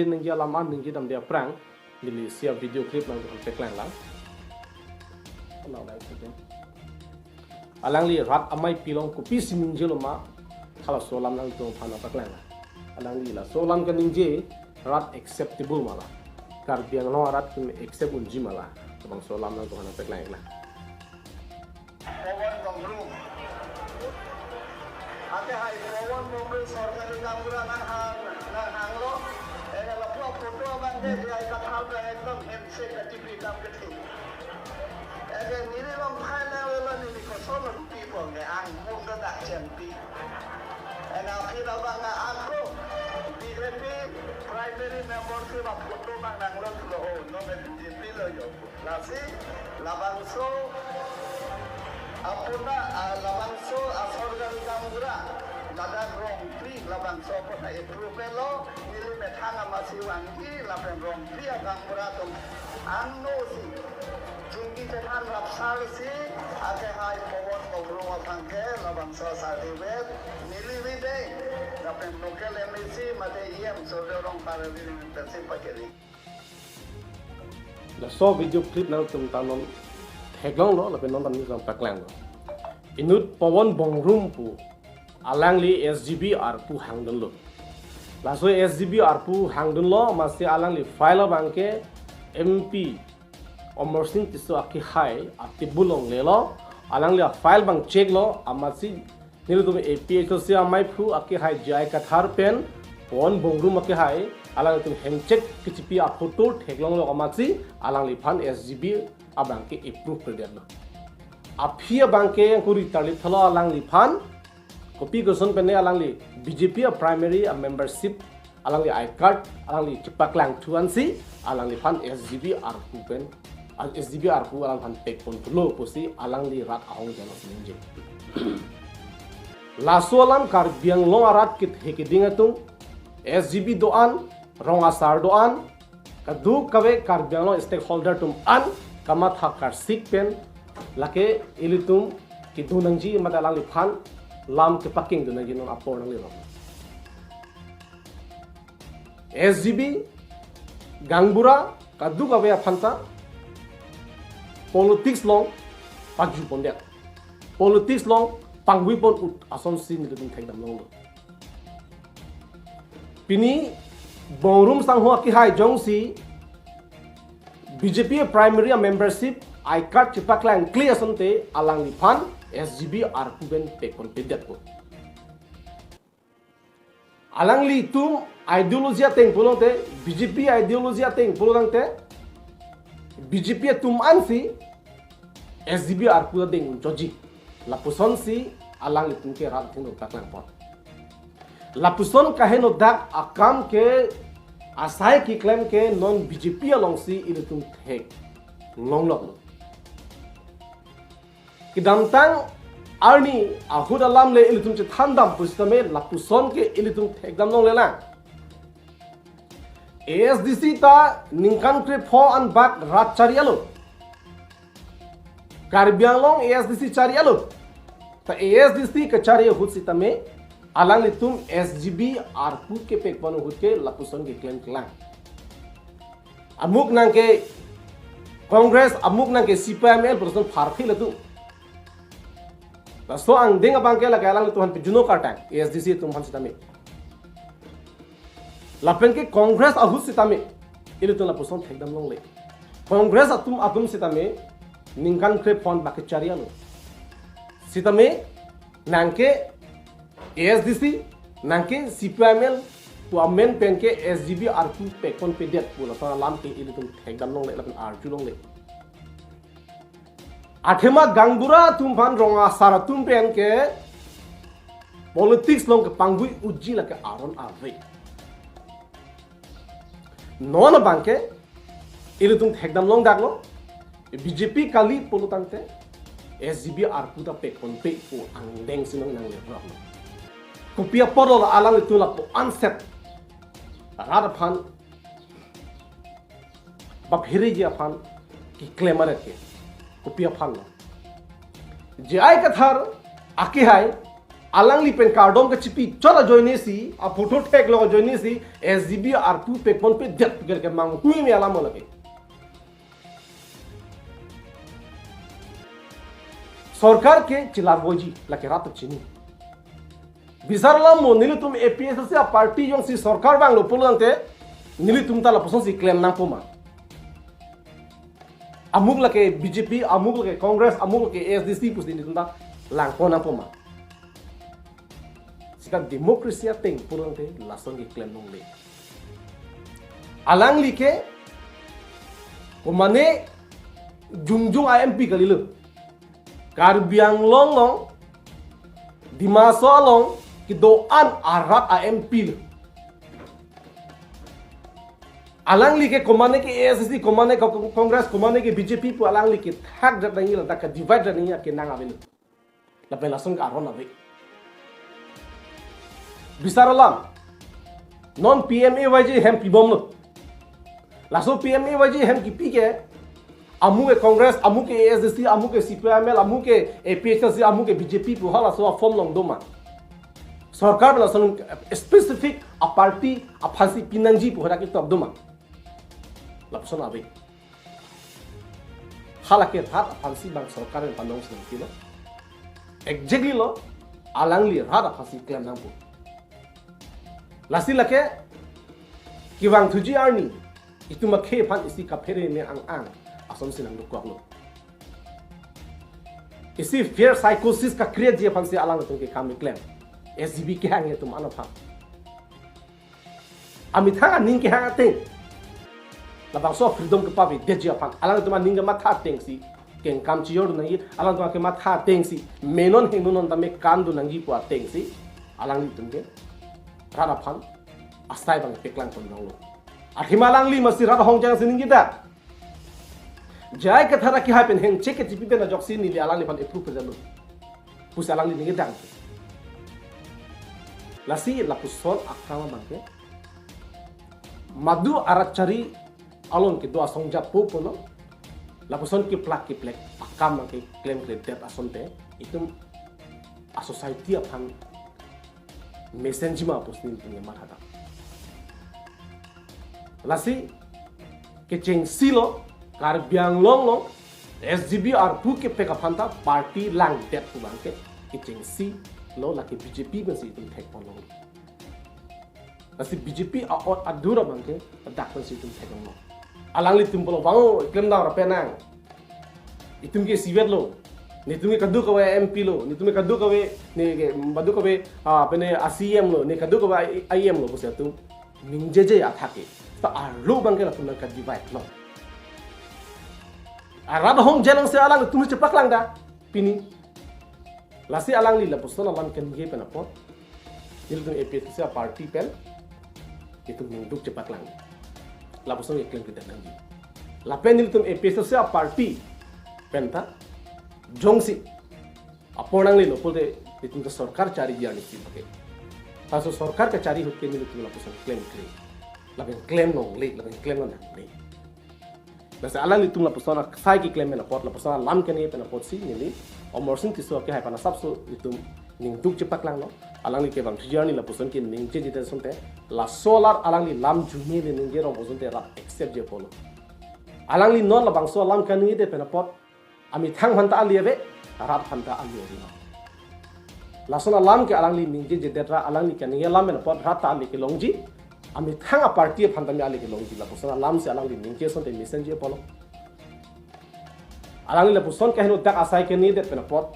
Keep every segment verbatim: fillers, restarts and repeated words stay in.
ningje alam an ningje damde aphrang, neli isi a-video clip nangtum aphan paklang lang. Alangli rat amei pilong kopisi ningjelo ma, halaso alam nangtum aphan paklang lang. Alangli laso alam kaningje rat acceptable ma la, Karbi Anglong arat atum accept unji ma la, labangso alam nangtum aphan paklang lang. Pawan Bongrung. Ake hai Pawan Bongrung sorkari gaonbura nanghang, nanghanglo. Ene lapu photo abang ke J I Kathar abang ekdom handshake katipi dam kethe. Ene neli long phai nang lelo, neli kosonlo pipo nge, angmung ta dak chempi. Ene aphi labang ako B J P primary member si ba photo abang nanglo thulo, oh, non B J P lo yo. Lasi labangso apuna, ah, labangso asorkari gaonbura ladak Rongpi labangso apuna approve lo, neli methang amatsi vangji lapen Rongpi agaonbura atum angno si chingki chethan rapsar si ake hai Pawan Bongrung aphan ke labangso certificate neli videng lapen local M A C mate E M Surjya Rongphar avideng pensi pakeri. Laso video clip nangtum ta non theklonglo, lapen non ta nangtum paklanglo. Inut Pawan Bongrung pu alangli S G B arpu hangdunlo. Laso S G B arpu hangdunlo, amatsi alangli file abang ke M P Amarsing Tisso akehai a-table along lelo, alangli a-file abang check lo, amatsi nelitum A P H L C amaiphu akehai J I Kathar pen Pawan Bongrung akehai, alangtum handshake katipi aphoto theklonglo, amatsi alangliphan S G B abang ke approve kredetlo. Aphi abang ke yang kuri tarlip thalo alangliphan, kopi koson pen alangli B J P a-primary a-membership, alangli I card, alangli chepaklang thu ansi alangliphan S G B arpu pen, ah, S G B arpu alangphan pekpon thulo pusi alangli rat ahong jalo sinje. Laso alam Karbi Anglong arat kethe keding atum, S G B do-an, rong asar do-an, kadokave Karbi Anglong stakeholder atum an kamatha karsik pen lake ilitum kedun nangji mate alangliphan lam kepakingdun nangji non apor nanglirok. S G B gaonbura kadokave aphan ta politics along paju pondet, politics along pangvoi pon-ut asonsi nelitum thekdam longlo. Pini Bongrung sangho akehai jongsi B J P primary a-membership I card chepaklang kle asonte alangliphan S G B arpu pen pekpon pedetpo. Alanglitum ideology ateng pulongte, B J P ideology ateng pulongte, B J P atum ansi S G B arpu ta deng joji. Lapusonsi alanglitum ke rat thengno paklangpon. Lapuson kaheno dak akam ke asai keklem ke non B J P alongsi ilitum theklongloklo. Kedamtang arni ahut alam le ilitum chethandam pusitame lapuson ke ilitum thekdam longlelang. A S D C ta ningkan krepho anbak rat chari-alo. Karbi Anglong A S D C chari-alo. Ta A S D C kachari ahut sitame alanglitum S G B arpu kepekpon ahut ke lapuson keklem kelang. Amuk nangke Congress, amuk nangke C P I M L puson pharphi latum. Laso angdeng abang ke lake alanglitum aphan pejuno kartang, A S D C atum aphan sitame. Lapen ke Congress ahut sitame, ilitum lapuson thekdam longle. Congress atum atum sitame, ningkan krepho anbak kachari-alo. Sitame, nangke A S D C, nangke C P I M L, pu amen pen ke S G B arpu pekpon pedet pu lason alam ke ilitum thekdam longle, lapen arju longle. Athema gaonbura atum aphan rong asar atum pen ke politics along kepangvoi-utji lake aron ave. Non abang ke ilitum thekdam longdaklo, B J P kali pulo tangte S G B arpu ta pekponpe pu angdeng si nang nangliroklo. Kopi apotlo alanglitum lapu anset rat aphan bapheriji aphan keklem aret ke. Kopi aphanlo. J I Kathar akehai Alangli pen kardom kachipi chot ajoinesi, aphoto theklong ajoinesi, S G B arpu pekponpedet pu ke manghu me alam lake. Sorkar ke chelarvoiji, lake rat chini. Bisar alam mo, nelitum A P H L C a-party jongsi sorkar vanglo pulotangte, nelitum ta lapusonsi klem nangpo ma? Amuk lake B J P, amuk lake Congress, amuk lake A S D C pusi nelitum ta langpon nangpo ma? Sika democracy ateng pulotangte lason keklem longle. Alangli ke komane jongjong a-M P kalilo. Karbi Anglong along, Dima Hasao along kedo-an arat a-M P lo. Alangli ke komane ke A S D C, komane ke Congress, komane ke B J P pu alangli kethakdet nangji, ladak ke-divide nangji akenang avelo. Lapen lason ke aron ave. Bisar alam. Non P M A Y G hem pibomlo. Laso P M A Y G hem kipi ke, amuk ke Congress, amuk ke A S D C, amuk ke C P I M L, amuk ke A P H L C, amuk ke B J P pu halaso a-form along doma? Sorkar lason specific a-party aphansi pinangji pu hadak ketok doma? Lapuson ave. Halake rat aphansi bang sorkar pen panong si nangpilo. Exactly lo, alangli rat aphansi klem nangpo. Lasi lake kevangthuji arni, itum akhei aphan isi kaphere me ang-ang asonsi nangdokoklo. Isi fear psychosis ka-createji aphansi alangtum ke kam keklem. S G B kehang atum an aphan. Amethang aning kehang ateng, labangso freedom kepavedetji aphan alangtum aning kematha atengsi kengkam chijordun nangji, alangtum kematha atengsi menon hingno non tame kandun nangji pu atengsi alanglitum ke rat aphan asai bang peklangpon longlo. Akhima alangli masi rat ahong jang si ningjedak. J I Kathar akehai pen hengche kechipi pen ajoksi neli alangliphan approve pejalo pusi alangli ningjedak. Lasi lapuson akam abang ke madu arat chari along kedo asong japo pulo. Lapuson keplak keplek akam abang ke klemkledet asonte itum a-society aphan mesenji ma pusi nelitum kematha dam. Lasi kechengsi lo, Karbi Anglong along S G B arpu kepek aphan ta party langdet pu abang ke kechengsi lo, lake B J P pensi itum thekpon long. Lasi B J P a-ot adur abang ke ladak pensi itum theklong. Alanglitum pulo, "Vang o, klem dam ra penang. Itum ke isivet lo. Netum ke kadokave M P lo, netum ke kadokave, ne ke kadokave, ah, pene a-C E M lo, ne kadokave I E M lo," pusi atum ningjeje athak ke. Ta arlo abang ke latum nangka-divide lo. Arat ahong jang si alangtum chepaklang da pini. Lasi alangli lapuson alam keningje pen apot, nelitum A P H L C a-party pen itum ningduk chepaklang. Lapuson keklem kita nangji. Lapen nelitum A P H L C a-party pen ta jongsi apor nanglelo pulote, itum ta sorkar chariji arni si pakai. Laso sorkar kachari ahut ke nelitum lapuson klemkle, lapen klem longle, lapen klem longle. Lasi alanglitum lapuson asai keklem pen apot, lapuson alam keningje pen apotsi neli Amarsing Tisso akehai aphan asapso itum ningduk chepaklanglo. Alangli kevangthuji arni lapuson keningjejedet asonte, laso alar alangli lam arjume le ningje rong pu asonte rat accept-ji apotlo. Alangli non labangso alam keningjedet pen apot amethang aphan ta ali ave, rat aphan ta ali ave. Lason alam ke alangli ningjejedet ra alangli keningje alam pen apot rat ta ali kelongji, amethang a-party aphan ta me ali kelongji, lapuson alam si alangli ningje asonte mesenji apotlo. Alangli lapuson kaheno dak asai keningjedet pen apot,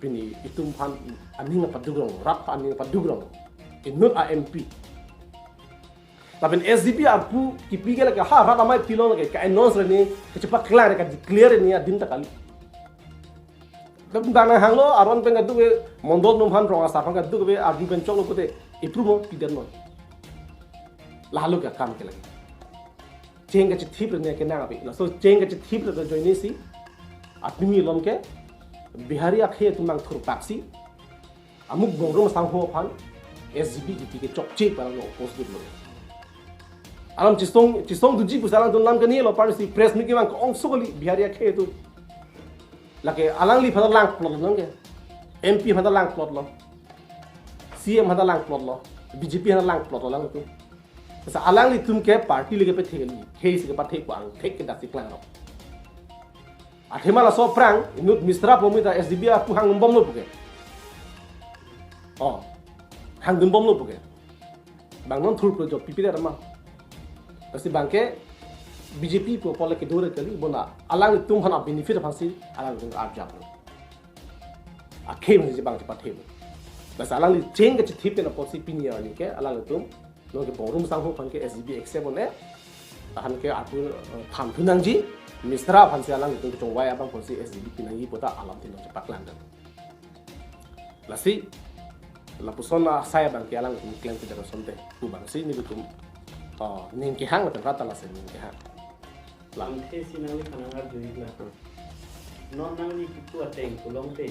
pini itum aphan aning paduk rong, rat aphan aning paduk rong. Inut a-M P. Lapen S G B arpu kipi ke lake ha rat amei pilong lake ka-announce reni, kachepaklang re, ka-declare reni adim ta kali. Dam dang hanglo, aron pen kadokave mondol atum aphan, rong asar aphan kadokave arju pen choklo pulote approve mo, pidetnon. Lahelo ke akam ke lake. Cheng kachethip reni akenang ave. Laso cheng kachethip reni ajoinesi apimi along ke Bihari akhei atum nangthurpaksi, amuk Bongrung Sangho aphan S G B kipi ke chokche pu alang oppose dunlo. Alam chisong, chisong dunji pusi alangtum lam keningje lo, parsi press meet kevang ke-ongso kali Bihari akhei atum. Lake alangliphan ta langplotlo nang ke. M P aphan ta langplotlo. C M aphan ta langplotlo, B J P aphan ta langplotlo alangtum. Lasi alanglitum ke party le kepethek kali, khei si kepethek ko angthek ke dasi klangrok. Athema laso aphrang inut Misra pu amonit ta S G B arpu hangdunbomlo puke. Oh, hangdunbomlo puke. Bang non thurpre jo pipi der ma. Lasi bang ke B J P pu apot le kedo re kali, bonta alanglitum aphan a-benefit aphansi alanglitum arjaplo. Akhei aphansi bang chepathelo. Lasi alangli cheng kachethip pen apotsi pini arni ke alanglitum, non ke Bongrung Sangho aphan ke S G B accept un-e. Tahan ke arpu, eh, than thu nangji, Misra aphansi alanglitum kechongvai abang apotsi S G B pi nangji pu ta alam tin nangchepaklang dam. Lasi, lapuson asai abang ke alanglitum klem ke jaga sonte, pu abangsi nelitum, oh, ning kehang lapen rata lasi ning kehang. Lam. Lamthe si nangliphan nang-arju-iklang. Hmm. Non nangli kipu ateng pulote,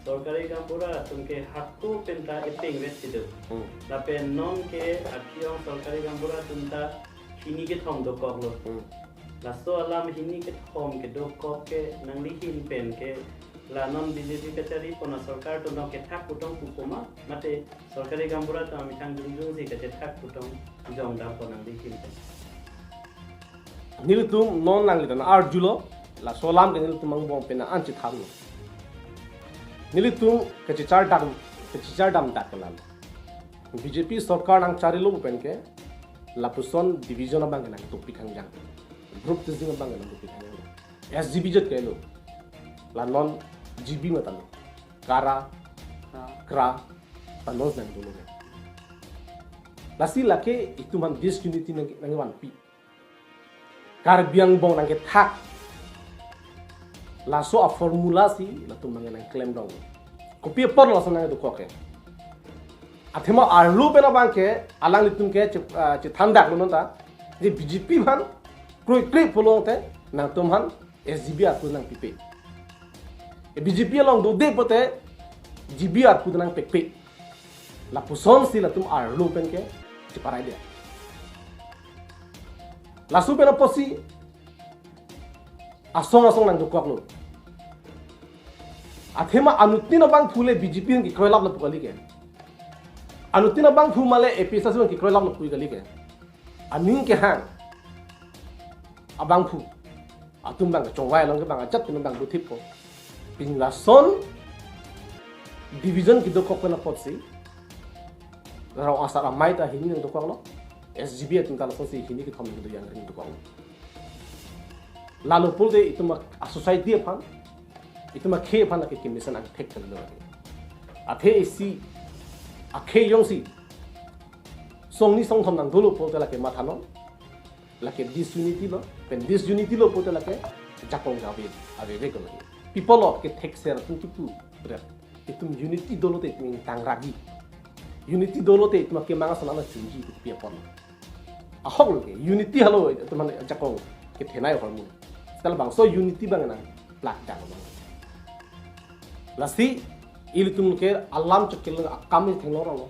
sorkari gaonbura atum ke hako penta epeng vet si do. Hmm. Lapen non ke aphi-ong sorkari gaonbura atum ta hini kethom dokoklo. Hmm. Laso alam hini kethom kedokok ke nangli ahin pen ke la non B J P kachari pon asorkar atum nong kethak putong pupo ma, mate sorkari gaonbura atum amethang jongjong si kachethak putong jong dampo nangli ahin pen? Nelitum non nangli ta nang-arjulo, laso alam ke nelitum angbong pen nang-an chethanlo. Nelitum kachechar dam, kachechar dam dak ke lalo. B J P sorkar nangcharilo pen ke, lapuson division abang ke nangdopik hangjang. Group thinking abang ke nangdopik hangjang. S G B jat ke lo. La non G B mata lo. Kara, Kra, ta non nangdolo ke. Lasi lake itum aphan disunity nang, nangvanpi. Karbi angbong nangkethak. Laso a-formula si latum nang nangklemdun. Kopi apot laso nangdokok ke. Athema arlo pen abang ke, alanglitum ke che-, ah, chethandaklo non ta. Di B J P aphan kroikre pulote nangtum aphan S G B arpu nangpipe. E B J P along dode pote G B arpu nangpekpe. Lapusonsi latum arlo pen ke cheparai dia. Laso pen apotsi asong asong nangdokoklo. Athema anuttin abangphu le B J P nangkekroilaplo pu kali ke. Anuttin abangphu male A P H L C nangkekroilaplo pu kali ke. Aning kehang abangphu atum abang kechongvai along ke bang ajat pen bang dothippo. Pini lason division kedokok pen apotsi, rong asar amei ta hini nangdokoklo, S G B atum ta lasonsi hini kethom kedo yang nangdokoklo. Lalo pulote itum a-society aphan, itum akhei aphan lake kemesen angthek kalilo. Athe isi akhei jongsi songni songthom nangdolo pulote lake mathanon. Lake disunity lo, pen disunity lo pulote lake jakong ave, avevek lo lake. People of ke thekser atum kipu ret. Itum unity dolote itum ingtang ragi. Unity dolote itum akemang ason ana chunji itum pi apot. Ahok lo ke, unity halo itum aphan jakong kethenei ahormu. Setelah bangso unity abang nangplak dang abang. Lasi, ilitum ke alam chokil akam ni theklong rong lo.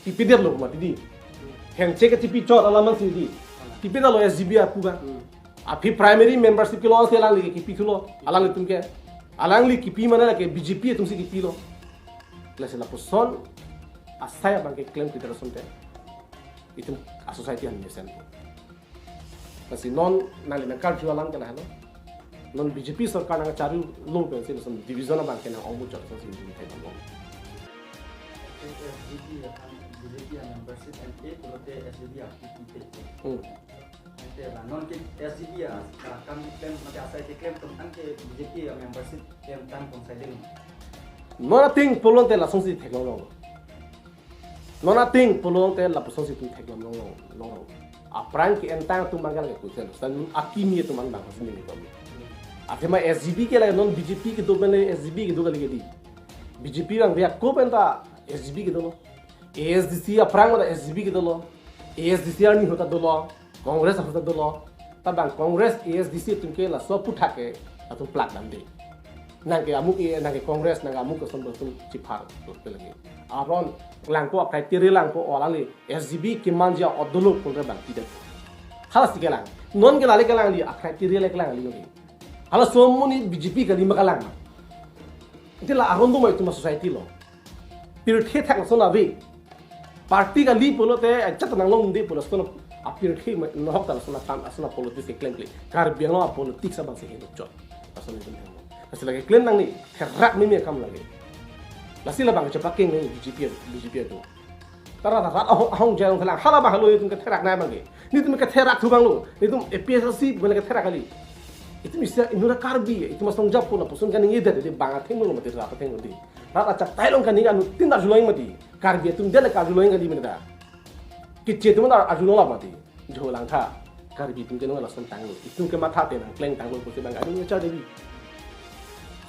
Tipidetlo mati di. Hengche ke tipi chot alam si di. Tipidetlo S G B arpu abang. Hmm. Aphi primary membership kelong si alangli ke kipithulo. Alanglitum ke. Alangli kipi mane lake B J P atumsi kipilo. Lasi lapuson asai abang ke klem kita asonte. Itum a-society aphan mesen. Lasi non nangli nangkarju alam ke lahelo. Non B J P sorkar nangcharilo pensi lason division abang ke nang-ongmuchot lason si itum thai bang. S G B aphan B J P a-membership ante pulote S G B a-P P te. Hmm. Ante la non ke S G B a, a, kam keklem mate asai keklem atum an ke B J P a-membership klem tang kongsai ding. Non ating pulote lasonsi theklong long. Non ating pulote lapusonsi itum theklong long, long, long. Aphrang ke-entang atum abang ke lake kusen. Seta akimi atum an abang si neli kom. Athema S G B ke lake non B J P kedo pen le S G B kedo kali ke di. B J P abang via ko pen ta S G B kedolo. A S D C aphrang ta S G B kedolo. A S D C arni ahut ta dolo. Congress ahut ta dolo. Ta bang Congress A S D C atum ke laso aphuthak ke latum plak damde. Nang ke amuk e, nang ke Congress, nang ke amuk ason atum chephar pe lake. Aron langpo a-criteria langpo, o alangli S G B kemanji a-odolo pulre bang tidak. Hala si kelang. Non ke lale kelangli, a-criteria le kelangli non ke. Halaso amonit B J P kali ma kelang. Ante la aron do mai itum a-society lo. Pirthe thak lason ave. Party kali pulote ajat nang longde pulo lason apirthe ma-, nohok ta lason akam, lason apolitics keklem kle. Karbi Anglong apolitics abang si heno chot. Lason itum thang. Lasi lake klem nangne, therak meme akam lake. Lasi labang chepakeng nang B J P, B J P atum. Tara tara ahong, ahong jai along thelang, hala abang halo itum ketherak nang abang ke. Nelitum ketherak thu abang lo, nelitum A P H L C abang ketherak kali. Itum isi inut Karbi, itum asong japo lapuson kaningje det, di bang athengno lo mati rat athengno di. Rat achak tai along kaningje anuttin arjulong mati. Karbi atum det le karjulong kali mati ta. Keche atum arjulong la mati. Jo langtha. Karbi atum ke nang lason tanglo. Itum kematha te nangkleng tanglo pusi abang aduh ngecha devi.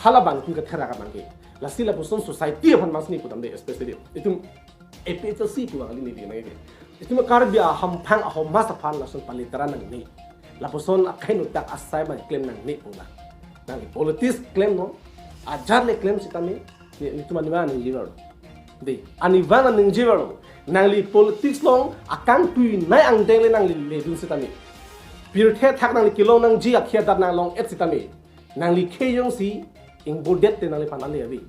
Hala abang itum ketherak abang ke. Lasi lapuson society aphan mas ni putam de, especially itum A P H L C pu abang kali neli nang ke. Itum Karbi ahamphang ahormu aphan lason palitara nangne. Lapuson akhai nutak asai abang klem nangne pu abang. Nangli politics klemnon, ajat le klem sitame, ne, nelitum anivan ningjever. De, anivan ningjever. Nangli politics along akangtui nai angdeng le nangli ledun sitame. Pirthe thak nangli kelong nangji akhia adat nang long-et sitame. Nangli khei jongsi ingbodet te nangliphan ale ave.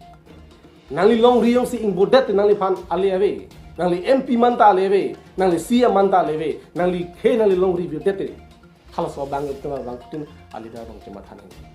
Nangli longri jongsi ingbodet te nangliphan ale ave. Nangli M P man ta ale ave. Nangli C E M man ta ale ave. Nangli khei nangli longri bodet te. Halaso abang itum abang itum alida abang chematha nang.